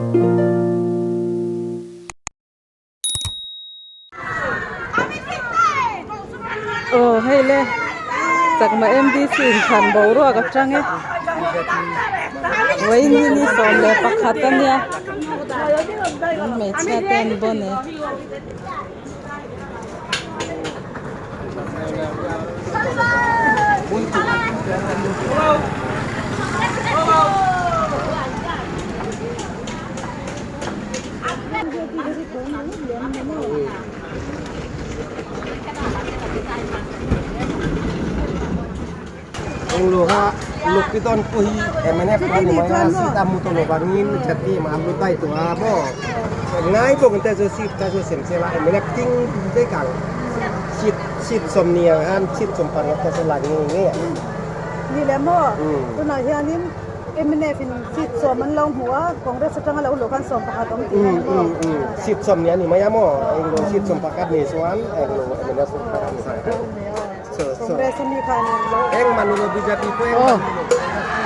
Aw hei le chakma M_D_C inthlan boruak atang e vawiin hi ni 11 a nia hmeichhia te an bawn e. Englo ha Lukidon pawh hi MNF a ni mai a seat a hmu tawh lo vangin chati mah a hmu dai tawh a maw ngai bawk ang te chu seat kha chu sem sela MNF ding vek ang seat seat sawmhnih ang khan seat sawmpariat kha chu la ngei ngei ang. Ni leh maw tunah hianin MNF in seat sawm an lo hmu a Congress atanga lo luh khan sawm pakhat awm tih a ni maw? Seat sawmhnih a ni mai a maw englo seat sawm pakhat ni chuan englo MNF sawrkar a ni mai a. Congress ami khan an lo Eng manulo BJP ko eng Oh.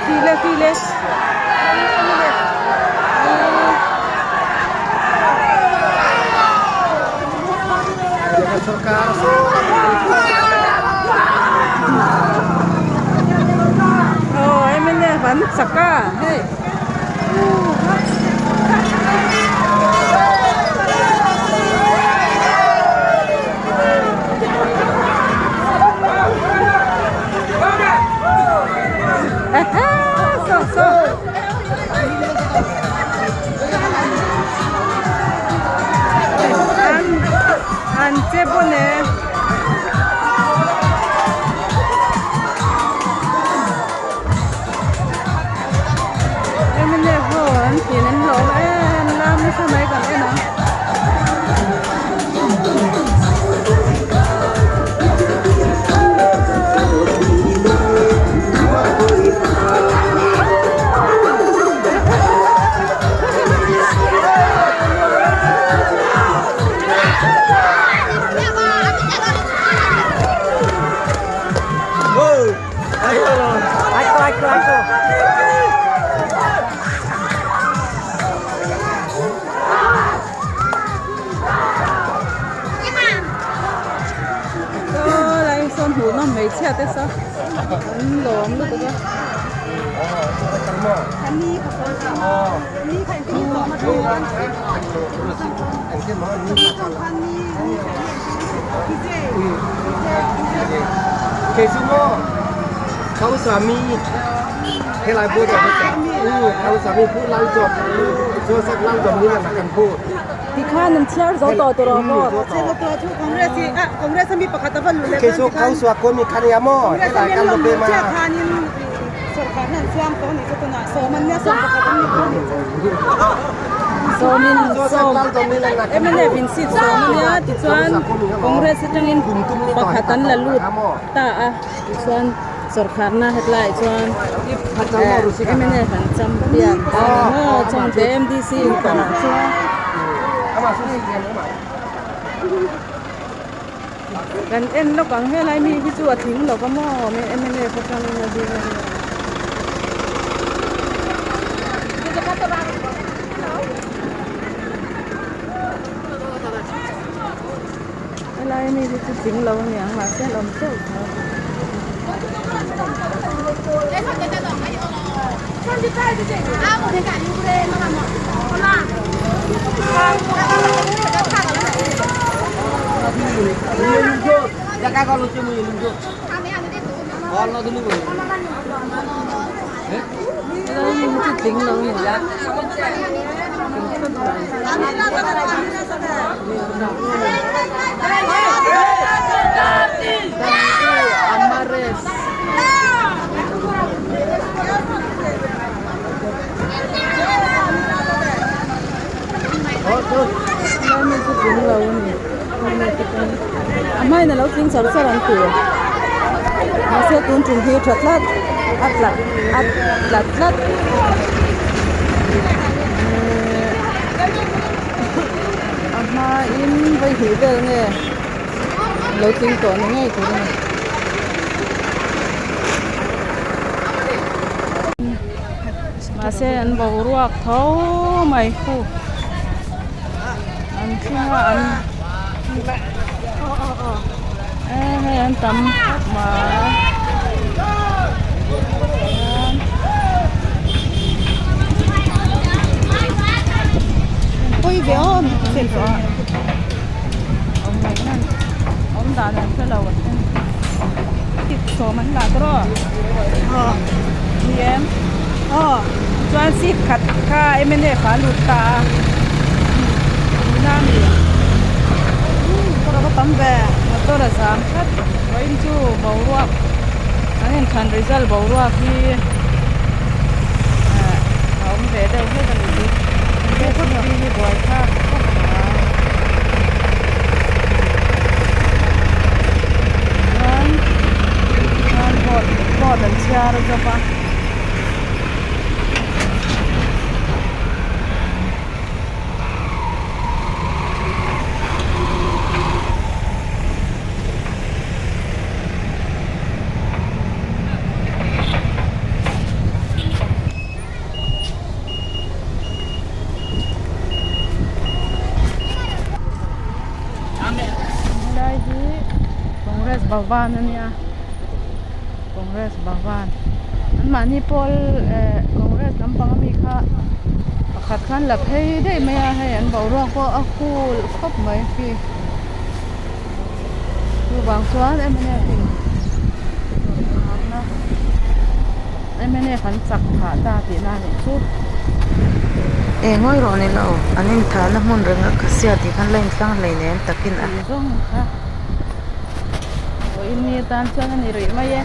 File file. Sarkar so Oh, MNF an chak a hei. An che pawn e. Mnf ho an thin an hlawm em lam nasa mai kan en ang. Saw lai sawn hmuh nawm hmeichhia te saw an lawm lutuk a. Kei chu maw Kau Sami helai pawh chu Kau Sami pawh lal zawk Joseph lal zawk ni lan kan put. Tikhan an chhiar zo tawh tur aw maw. Kei chu Kau Sua ko mi khan ya maw helai kan lo pe ma. Sawmin sawm MNF in seat sawm a nia tichuan Congress atangin pakhat an la lut ta a tichuan sawrkharna hetlaiah chuan MNF an champion ta a ni maw chawngte MDC in panah chuan kan en lawk ang helai mi hi chu a tling lo va maw MNF atangin a ding a nia. Helai mi hi chu tling lo a ni ang mahse an awm teuh tho. Helai mi hi chu tling lo a ni ang. Amares. Helai mi chu tling lo a ni. A hmain a lo tling char char an ti. Mahse tun tum hi tha tlat a tlat a tlat tlat. A hmain vawi hnih vel nge lo tling tawh ni ngei tur a ni. Mahse an boruak tho mai khu an thleng a an e hei an tam khawp mai. Awm dan an hre lo a then sawm an lah tawh aw ni em aw chuan seat khat kha mnf ah a lut ta a tuna mi motor a zam tlat vawiin chu boruak an inthlan result boruak hi ah a awm ve deuh hlek a ni hi hi buaithlak khawp mai. Chuan chuan vote vote an chhiar zawk a. Helai hi Congress Bhavan a nia Congress Bhavan an mahni pawl eh Congress lampang ami kha pakhat khan la phei daih mai a hei an boruak pawh a cool khawp mai khi chuvang chuan mnf in mnf an chak phah ta tihna a nih chu. Eng ngawi rawh ni lo, an inthahna hmun reng a khasia tih khan la intlang hleinem takin a. Tih zawng kha vawiin ni atan chuan a ni rih mai e.